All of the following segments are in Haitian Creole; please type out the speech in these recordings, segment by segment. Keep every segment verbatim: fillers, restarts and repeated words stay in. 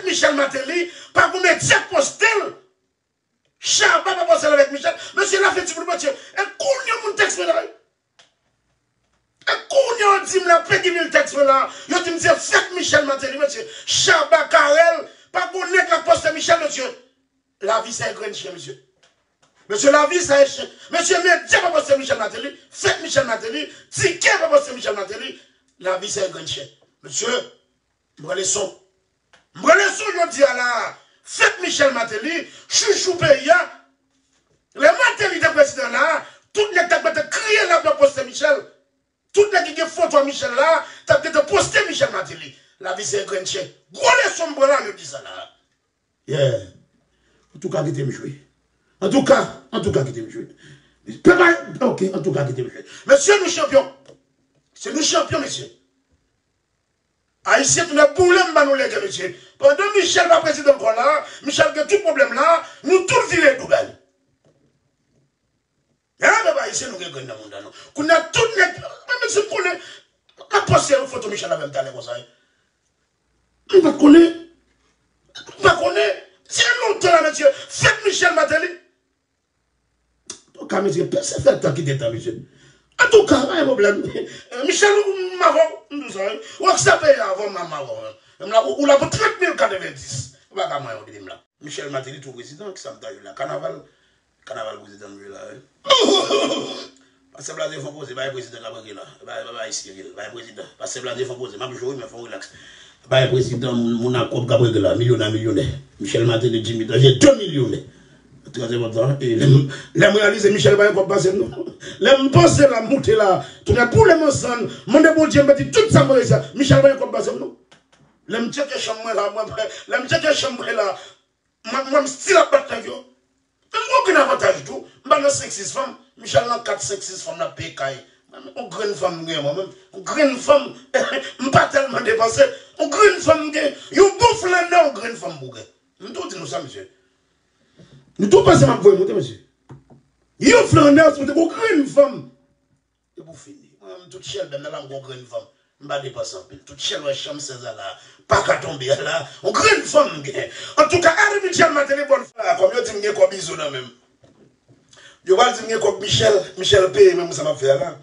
Michel Martelly, pa gon medya k poste l. Shabba pa poste l avèk Michel. Mesye, la fè ti bout, mesye. E kounye a moun tèks mwen la, wi. E kounye a yo di m la, Peguy Ville tèks mwen la. Yo di m se fèt Michel Martelly, mesye. Shabba, Carel, pa gon nèg la k poste Michel, mesye. Lavi sa e grenn chen, mesye. Mesye, lavi sa e chen. Mesye, medya pa poste Michel Martelly, fèt Michel Martelly, tikè pa poste Michel Martelly. Lavi sa e grenn chen. Mesye, m pran leson. M pran leson jodi a la. Fèt Michel Martelly, chouchou peyi a. Lè Martelly te prezidan la, tout nèg t ap mete kriye la pou yo poste Michel. Tout nèg ki gen foto a Michel la, t ap gentan poste Michel Martelly. Lavi se grenn chen. Gwo leson m pran la jodi sa la. Yeah. Antouka, kite m jwe. Antouka, antouka, kite m jwe. Pèp a, ok, antouka, kite m jwe. Mesye, nou chanpyon. Se nou chanpyon, mesye. Ayisyen tounen boule m ba nou lege, mesye. Pandan Michel pa prezidan ankò la, Michel gen tout pwoblèm la, nou tout vire do ba li. Hein, pèp ayisyen, nou gen grenn nan mond la, non. Kounye a tout nèg, mwen menm si m konnen, m ap poste yon foto Michel avè m talè konsa, wi. M pa t konnen. M pa konnen. Se lontan la, mesye. Fèt Michel Martelly. Antouka, mesye, pèse fè tan kite tan, mesye. Antouka, pa gen pwoblèm. Michel, m avè w, m di w sa, wi. Ou ak sa peye avè w, m avè w. Menm la, ou, ou la pou trant mil katrevendis. Ou pa ka manyen w depi m la. Michel Martelly tou prezidan, kisa m ta jwe la? Kanaval? Kanaval prezidan m jwe la, wi. Pastè Blaze fon poze, bay prezidan k ap regle la. Bay, bay, bay, serye, bay prezidan. Pastè Blaze fon poze, m ap jwe wi, men fon rilaks. Bay prezidan, moun, moun ak kòb k ap regle la. Milyonè, milyonè. Michel Martelly, Jimmy Danje, de milyonè. Trè enpòtan. E lè m, lè m reyalize Michel pa gen kòb pase m, non. Lè m panse la, m moute la. Tounen boule m ansanm. Mande Bondye, m pèdi tout sa m reyisi a. Michel pa gen kòb pase m, non. Lè m tcheke chanm mwen la, mwen, lè m tcheke chanm mwen la, mwen, mwen, m still ap bat nèg yo. Men m gen okenn avantaj tou. M pa nan senk sis fanm. Michel nan kat senk sis fanm l ap peye kay. Mwen menm, on grenn fanm m gen, mwen menm. On grenn fanm. M pa tèlman depanse. On grenn fanm m gen. Yon bon flannè, on grenn fanm pou gen. M tou di nou sa, mesye. Nou tou panse m ap voye monte, mesye. Yon flannè, si w te gon grenn fanm. E pou fini. Mwen menm, tout chèlbè m nan la, m gon grenn fanm. M pa depanse anpil. Tout chèlbè chanm sèz la la, pa ka tonbe a la. On grenn fanm m gen. Antouka, Harry Michel Martelly, bòn fwa, kòm yo di m gen kòb Izo nan men m. Yo pral di m gen kòb Michel, Michel peye menm sa m ap fè a la.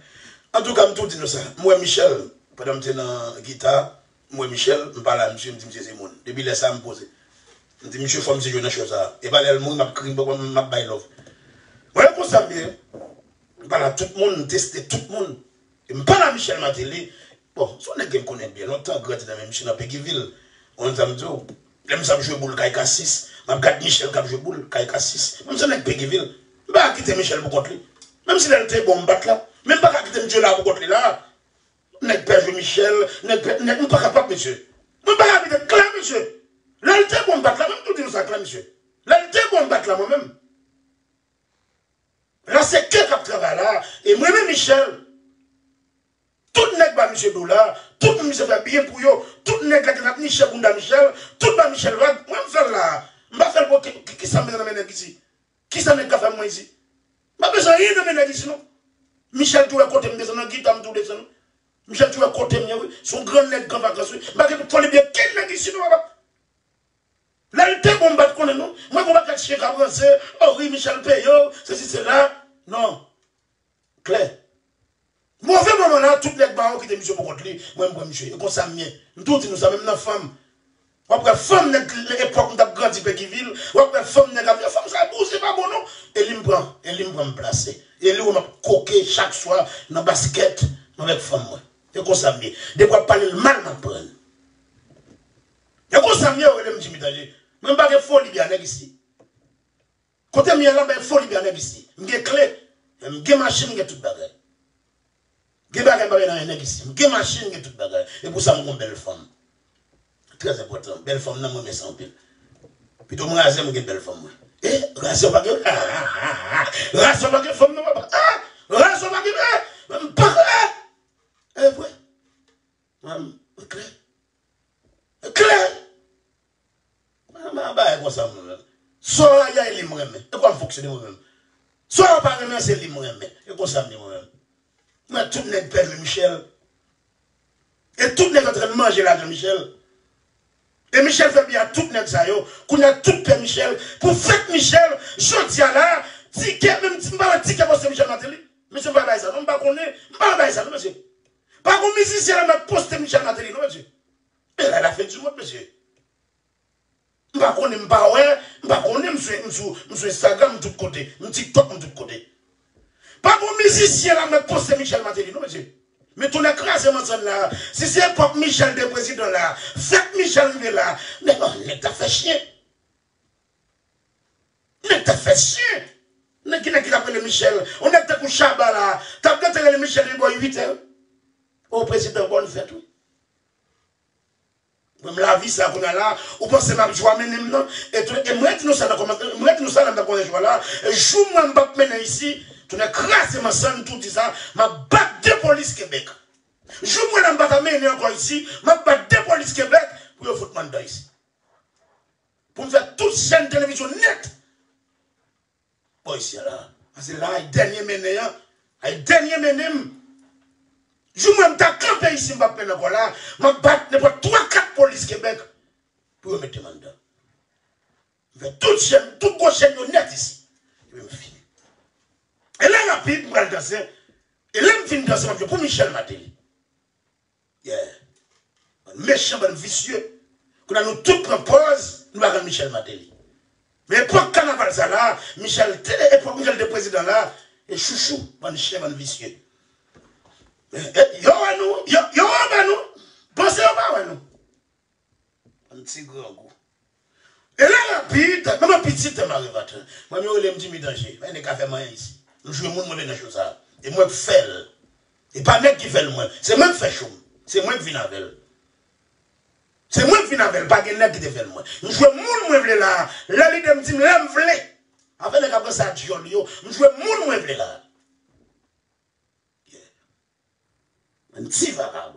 Antouka, m tou di nou sa. M wè Michel, pandan m te nan gita, m wè Michel, m pale a misye, m di misye se moun. Depi lè sa a, m poze. M di misye fò misye jwe nan show sa a. E pa lè l mouri, m ap kriye, m ap bay love. Mwen, e konsa m ye. M pale a tout moun, m teste tout moun. E m pale a Michel Martelly. Bon, se yon nèg ke m konnen byen lontan, grandi nan menm chen nan Peguy Ville. Ou konn sa m di w? Lè m sa ap jwe boul kay Kasis, m ap gad Michel k ap jwe boul kay Kasis. Mwen, m se nèg Peguy Ville. M pa ka kite Michel pou kont li. Menm si lè l te bon, m bat la. Men m pa ka kite m jwe la pou kont li la. Nèg pè jwe Michel, nèg pè, nèg, m pa kapab, mesye. Mwen pa ka kite klè, mesye. Lè l te bon, m bat la, mwen m tou di nou sa klè, mesye. Lè l te bon, m bat la, mwen menm. La se kè k ap travay la. E mwen menm Michel, tout nèg ba misye dola, tout moun misye fè byen pou yo, tout nèg la ki t ap niche bounda Michel, tout ba Michel vag, mwen m fè l la. M pa fè l pou ki, ki, ki sa m bezwen nan men nèg isi? Ki sa nèg ka fè mwen isi? M pa bezwen anyen nan men nèg isi non. Michel tou wè kote m desann nan gita, m tou desann. Michel tou wè kote m ye wi. Se yon gran nèg k an vakans wi. M pa gen pou foli byen kenn nèg isi non papa. Lè l te bon, m pa t konnen non. Mwen gon pakèt chen k ap ranse, o wi, Michel peye w, sesi sela. Non. Klè. Move moman la, tout nèg ba yo kite misye pou kont li. Mwen, m pran misye. E konsa m ye. M tou di nou sa, menm nan fanm. W ap wè fanm nèg, epòk m t ap grandi Peguy Ville, w ap wè fanm nèg ap di, fanm sa bouze pa bon non. E li m pran, e li m pran m plase. E li wè m ap koke chak swa nan baskèt, mwen avèk fanm mwen. E konsa m ye. Depi w ap pale l mal, m ap pran l. E konsa m ye, yo rele m Jimmy Danje. Mwen m pa gen foli byen nèg isi. Kote m ye la, m pa gen foli byen nèg isi. M gen kle, m gen machin, m gen tout bagay. Gen bagay m pa gen nan men nèg isi. M gen machin, m gen tout bagay. E pou sa m gon bèl fanm. Trè enpòtan. Bèl fanm nan, mwen renmen sa anpil. Pito m razè, m gen bèl fanm mwen. E, razè pa gen, ah, ah, ah, ah. Razè pa gen fanm nan, papa. Ah, razè pa gen, eh, m pa, eh. E vre. Mwen, mwen klè. Klè! Mwen, mwen bagay konsa mwen menm. Soraya e li m renmen. E kwa m fonksyone mwen menm. Soraya pa renmen, se li m renmen. E konsa m ye mwen menm. Mwen tout nèg pè jwe Michel. E tout nèg antrenn manje lajan Michel. E Michel fè byen a tout nèg sa yo. Kounye a tout pè Michel. Pou fèt Michel, jodi a la, tikè, menm ti, m pa wè tikè poste Michel Martelly. Mesye, m pa bay sa non, m pa konnen, m pa bay sa non, mesye. Pa gon mizisyen la mèt poste Michel Martelly non, mesye. E la, la fin du monde, mesye. M pa konnen, m pa wè, m pa konnen, m sou, m sou, m sou Instagram, m tout kote, m TikTok, m tout kote. Pa gon mizisyen la mèt poste Michel Martelly non, mesye. Men tonnè kraze manzann la, si se epòk Michel te prezidan la, fèt Michel rive la, men bon, nèg t ap fè chen. Nèg t ap fè chen. Nèg ki, nèg ki t ap rele Michel, yon nèg tankou Shabba la, t ap gentan rele Michel depi bò uit è. O prezidan, bòn fèt wi. Mwen, m lavi sa kounye a la, ou panse m ap jwe a mennen m nan? E tou, e mwen di nou sa nan kòmantè, mwen di nou sa nan kòmantè jou a la, e jou mwen m p ap mennen isi, tonnè kraze manzann tou di sa, m ap bat de polis Kebèk. Jou mwen la m pa ta mennen ankò isi, m ap bat de polis Kebèk pou yo fout m anndan isi. Pou m fè tout chèn televizyon nèt. Bò isi a la. Paske la, ay dènye mennen an. Ay dènye mennen m. Jou mwen m ta kanpe isi, m p ap mennen ankò la, m ap bat nenpòt twa kat polis Kebèk pou yo mete m anndan. M fè tout chèn, tout gwo chèn yo nèt isi. Epi m fini. E lè rapid, m pral danse. E lè m fin danse, m ap jwe pou Michel Martelly. Yeah. Bann mechan, bann visye. Kounye a nou tout pran pòz, nou pa konn Michel Martelly. Men epòk kanaval sa la, Michel te, epòk Michel te prezidan la, e chouchou, bann chen, bann visye. E, e, yo wè nou, yo, yo anba nou, panse yo pa wè nou. Bann ti grangou. E lè rapid, menm an pitit te mare vat. Mwen, yo rele m Jimmy Danje. Men nèg ka fè m anyen isi. M jwe moun mwen vle nan cho sa. E mwen k fè l. E pa nèg ki fè l mwen. Se mwen k fè cho m. Se mwen k vin avè l. Se mwen k vin avè l. Pa gen nèg ki te fè l mwen. M jwe moun mwen vle la. Lè lide m di m lè m vle. Afè nèg ap ranse a dyòl yo. M jwe moun mwen vle la. Yeah. Bann ti vagabon.